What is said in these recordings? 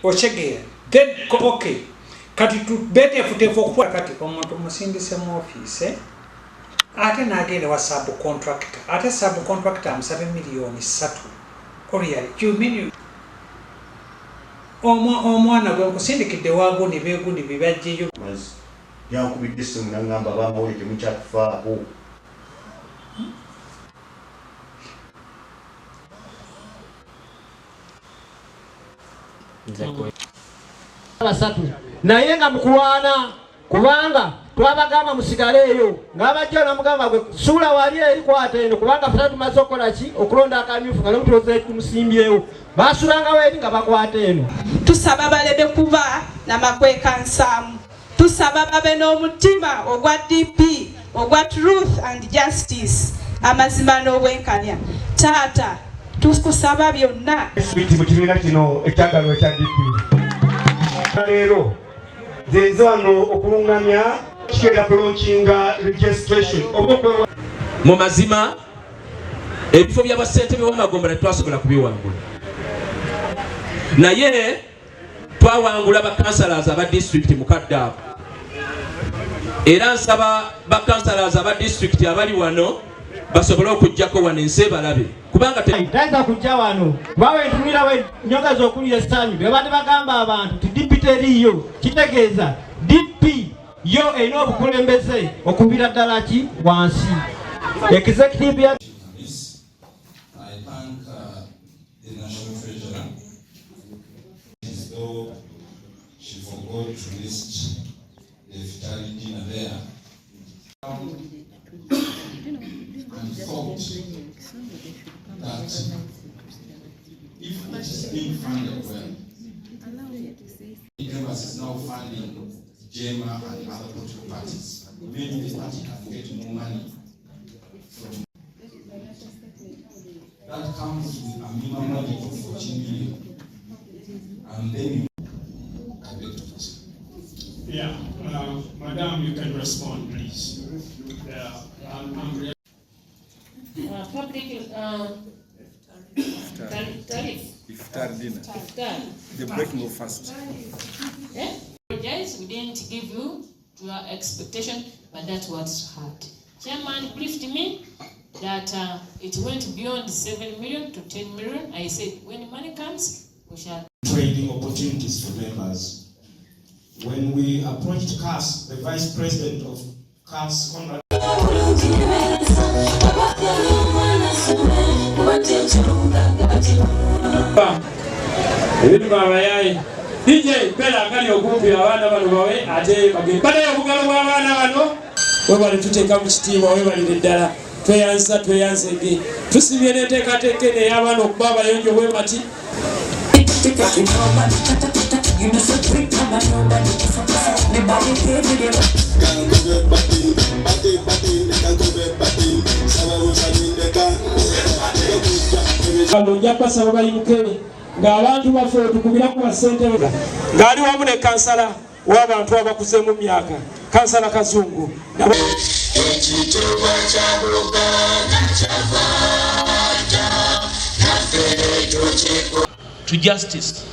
Okitegeera? Then okay, kati beteefuteefu okukola. Kati omuntu musindise mu ofiisi, ate n'agenda wa subcontractor, ate subcontractor amusabe 3 million. Really, you mean you omwana gwe nkusindikidde wagundi begundi bibajjeyo. Yankubidde essimu naŋŋamba, "Abamawulire temukyatufaako." Basatu naye nga mukulwana, kubanga twabagamba musigale eyo, ng'abajja namugamba, "Gwe suula wali eri, kwata eno," kubanga fena tumaze okukola ki? Okulonda akamyufu nga nomutuloze tumusimbyewo. Basulangawo eri nga bakwata eno. Tusaba baleme kuba namakwekansaamu. Tusaba babe n'omutima ogwa DP, ogwa truth and justice, amazima n'obwenkanya. Taata, tukusaba byonna. Switi mu kibiina kino ekyagalwa ekya DP, leero nze nze wano okuluŋŋamya kigenda kulaunchinga registration oba okwewa. Mu mazima, ebifo by'abassentebe b'amagombolola tetwasobola kubiwangula, naye twawangula bakansalazi aba disitulikiti mukadde abo. Era nsaba bakansalazi aba disitulikiti abali wano basobole okugjako wano ensi ebalabe, kubanga Tayinza kujja wano, kuba wentunirawo ennyonga z'okulira essanyu bebadde bagamba abantu ti DP teriiyo. Kitegeeza DP yo erina obukulembeze okubira ddala ki wansi executive ya I thank the National Treasurer, as though she forgot to list the Iftari dinner there. And thought that if it is being funded well, the embassy is now funding JEEMA and other political parties. Maybe the party can get more money from that. Comes with a minimum budget of 14 million. And then you, I beg to proceed. Yeah, Madam, you can respond, please. Yeah, I'm Public tariff. Iftar dinner. Iftar. The breaking of fast. Eh? Apologize, we didn't give you to your expectation, but that's what's hard. Chairman briefed me that it went beyond 7 million to 10 million. I said, when money comes, we shall. Training opportunities for members. When we approached CAS, the vice president of CAS, Conrad Ebintu abayaye. DJ beera akali okumpi, abaana bano bawe ate bagende banaye obugalo bw'abaana bano. Webale tuteeka mu kitiibwa, webalire ddala. Tweyanza, tweyanzege, tusimye n'enteekateeka eno ey'abaana okuba abayonjo bwe bati. You know, so quick, I'm a nobody. Me body pay with it. Bano nja basaba bayimuke ng'abantu baffe tukubiraku bassentebe ng'ali wamu ne kansala w'abantu abakuze mu myaka, Kansala Kazungu, nabo. Ekitiibwa kya Buganda kyava dda, naffe tukiko To justice.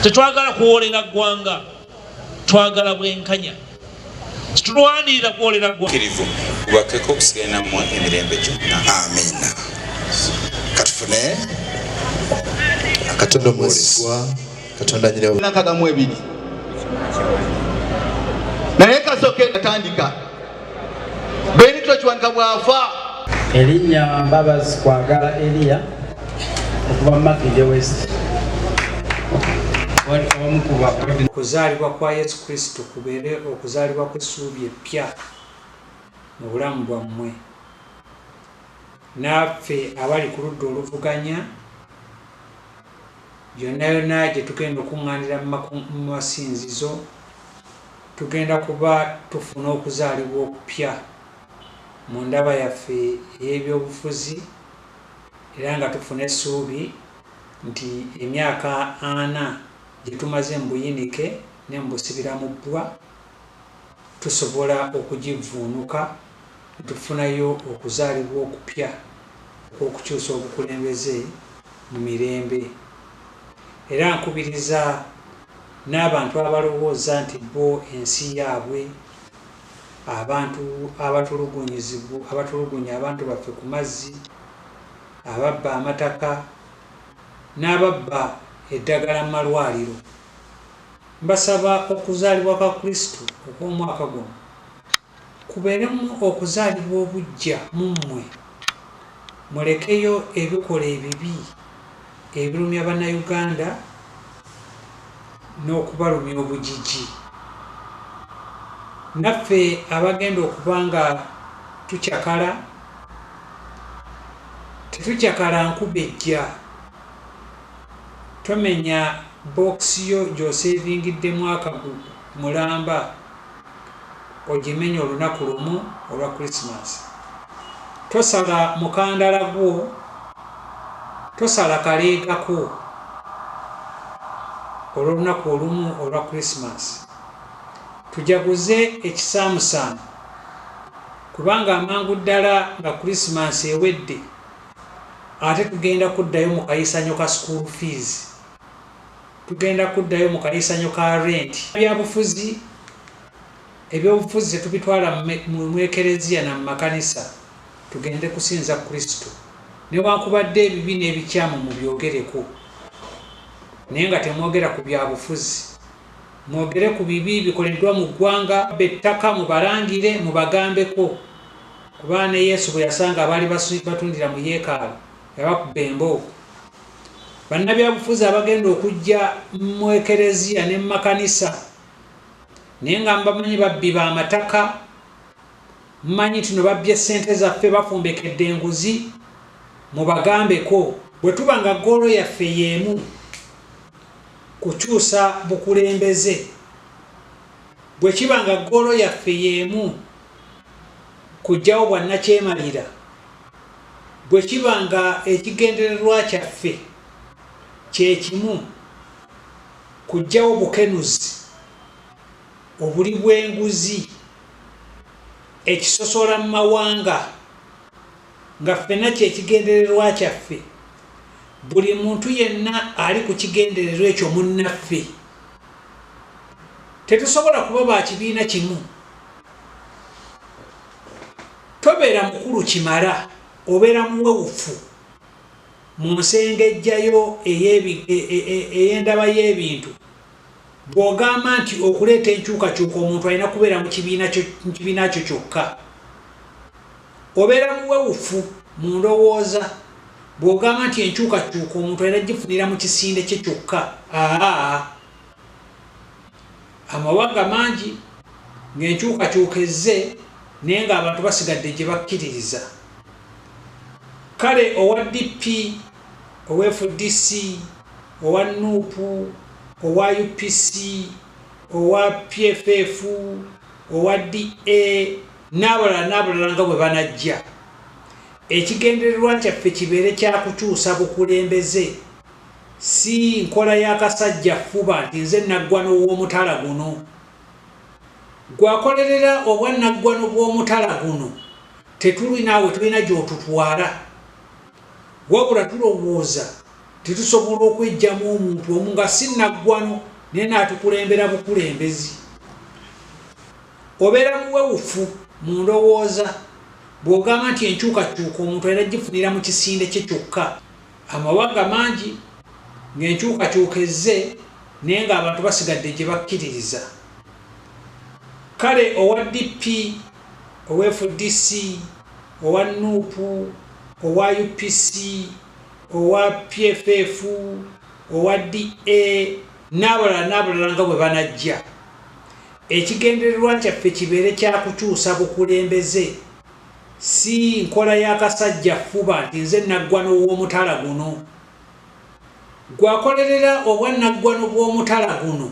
Tetwagala kuwolera ggwanga, twagala bwenkanya. Tetulwanirira kuwolera ggwanga. Kirivu gubakeko okusigala nammwe emirembe gyonna. Amiina. Katufune Katonda omwesigwa, Katonda nyina. 62, naye kasoke atandika Benito Kiwanuka bw'afa. Erinnya Mbabazi Kwagala Eriya, okuva mu Makindye West, omu ku ba Okuzaalibwa kwa Yesu Kristo kubeere okuzaalibwa kw'essuubi eppya mu bulamu bwammwe. Naffe abali ku ludda oluvuganya, yonna yonna gye tugenda okuŋŋaanira mu masinzizo, tugenda kuba tufuna okuzaalibwa okupya mu ndaba yaffe ey'ebyobufuzi, era nga tufuna essuubi nti emyaka 40 gye tumaze mu buyinike ne mu busibira mu bbwa tusobola okugivvuunuka ne tufunayo okuzaalibwa okupya okw'okukyusa obukulembeze. mu mirembe. Era nkubiriza n'abantu abalowooza nti bo ensi yaabwe, abantu abatulugunya abantu baffe ku mazzi, ababba amataka n'ababba eddagala mu malwaliro. Mbasaba okuzaalibwa kwa Kristo okw'omwaka guno kubeeremu okuzaalibwa obuggya mu mmwe, mulekeyo ebikola ebibi ebirumya Bannayuganda n'okubalumya obugigi. Naffe abagenda okuba nga tucakala, tetucakala nkuba ejja. Tomenya bookisi yo gy'oseevingidde mwaka mulamba ogimenye olunaku lumu olwa Krisimansi. Tosala mukandala gwo, tosala kaleega ko olw'olunaku olumu olwa Krisimansi. Tujaguze ekisaamusaamu kubanga amangu ddala nga Krisimansi ewedde ate tugenda kuddayo mu kayisanyo ka school fees, tugenda kuddayo mu kayisanyo ka rent. Byabufuzi, ebyobufuzi tetubitwala mu ekereziya na mu makanisa, tugende kusinza Kristo. Newankubadde ebibi n'ebikyamu mubyogereko, naye nga temwogera ku byabufuzi. Mwogere ku bibi bikoleddwa mu ggwanga, b'ettaka mubalangire, mubagambeko. Kuba ne Yesu bwe yasanga abaali batundira mu yeekaalu yabakuba embooko. Bannabyabufuzi abagenda okujja mu ekereziya ne mu makanisa naye nga mbamanyi babbi b'amataka, mumanyi nti no babbye ssente zaffe, bafumbekedde enguzi, mubagambeko. Bwe tuba nga ggoolo yaffe y'emu kukyusa bukulembeze, bwe kiba nga ggoolo yaffe y'emu kuggyawo bwannakyemalira, bwe kiba nga ekigendererwa kyaffe kye kimu kuggyawo bukenuzi, obuli bw'enguzi, ekisosola mu mawanga, nga ffenna kye kigendererwa kyaffe, buli muntu yenna ali ku kigendererwa ekyo munnaffe. Tetusobola kuba ba kibiina kimu. Tobeera mukulu kimala, obeera muwewufu mu nsengejjayo ey'endaba y'ebintu bw'ogamba nti okuleeta enkyukakyuka omuntu alina kubeera mu kibiina kyo kyokka. Obeera muwewufu mu ndowooza bw'ogamba nti enkyukakyuka omuntu alina kugifunira mu kisinde kye kyokka. Aa, amawanga mangi ng'enkyukakyuka ezze naye ng'abantu basigadde gye bakkiririza. Kale owa DP, owa FDC, owa NUP, owa UPC, owa PFF, owa DA n'abalala n'abalala nga bwe banajja, ekigendererwa kyaffe kibeere kya kukyusa bukulembeze, si nkola ya kasajja ffuba nti nze naggwano w'omutala guno. Gwakolerera obwannaggwano bw'omutala guno tetuli naawe tulina gy'otutwala, wabula tulowooza tetusobola okweggyamu omuntu omu nga si naggwano naye n'atukulembera bukulembezi. Obeera muwewufu mu ndowooza bw'ogamba nti enkyukakyuka omuntu alina kugifunira mu kisinde kye kyokka. Amawanga mangi ng'enkyukakyuka ezze naye ng'abantu basigadde gye bakkiririza. Kale owa DP, owa FDC, owa NUP, owa UPC, owa PFF, owa DA n'abalala n'abalala nga bwe banajja, ekigendererwa kyaffe kibeere kya kukyusa bukulembeze, si nkola ya kasajja ffuba nti nze naggwano w'omutala guno. Gwakolerera obwannaggwano bw'omutala guno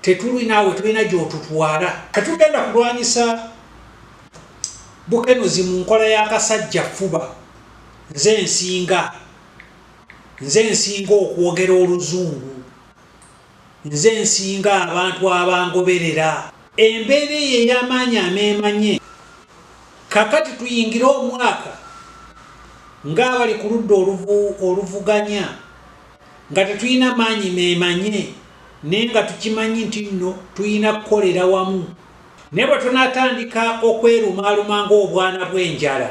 tetuli naawe tulina gy'otutwala. Tetugenda kulwanyisa bukenuzi mu nkola ya kasajja ffuba, nze nsinga, nze nsinga okwogera oluzungu, nze nsinga abantu abangoberera. Embeera eyo ey'amaanyi ameemanye, kakati tuyingire omwaka Ng'abali ku ludda oluvuganya nga tetulina maanyi meemanye, naye nga tukimanyi nti nno tulina kukolera wamu. Naye bwe tunaatandika okwerumaaluma ng'obwana bw'enjala,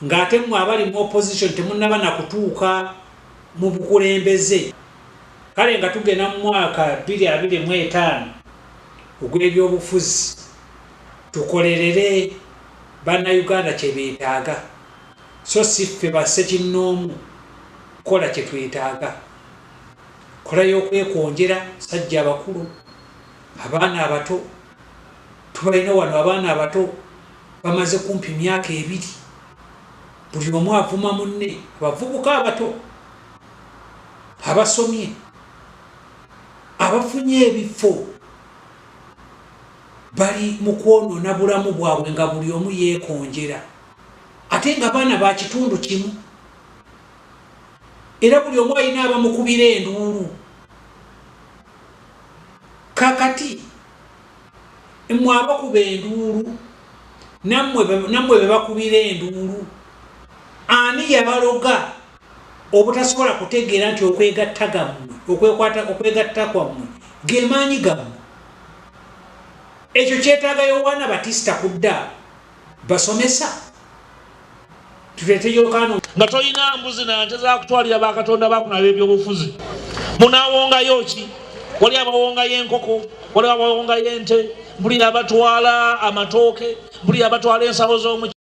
ng'ate mmwe abali mu opposition temunnaba na kutuuka mu bukulembeze, kale nga tugenda mu mwaka 2025 ogw'ebyobufuzi, tukolerere Bannayuganda kye beetaaga, so si ffe bassekinnoomu kukola kye twetaaga. Nkola y'okwekonjera, basajja abakulu, abaana abato, tubalina wano abaana abato bamaze kumpi myaka ebiri, buli omu avuma munne, abavubuka abato abasomye, abafunye ebifo bali mu kwonoona bulamu bwabwe nga buli omu yeekonjera, ate nga baana ba kitundu kimu, era buli omu alina abamukubira enduulu. Kakati mmwe abakuba enduulu nammwe be bakubira enduulu, ani yabaloga obutasobola kutegeera nti okwegatta gammwe, okwegatta kwammwe ge maanyi gammwe? Ekyo kyetaaga Yowaana Batista kudda basomesa, tuleete Yokaana. Nga tolina mbuzi na nte za kutwalira bakatonda bakuno ab'ebyobufuzi, munaawongayo ki? Wali abawongayo enkoko, wali abawongayo ente, mpulira abatwala amatooke, mpulira abatwala ensawo z'omu.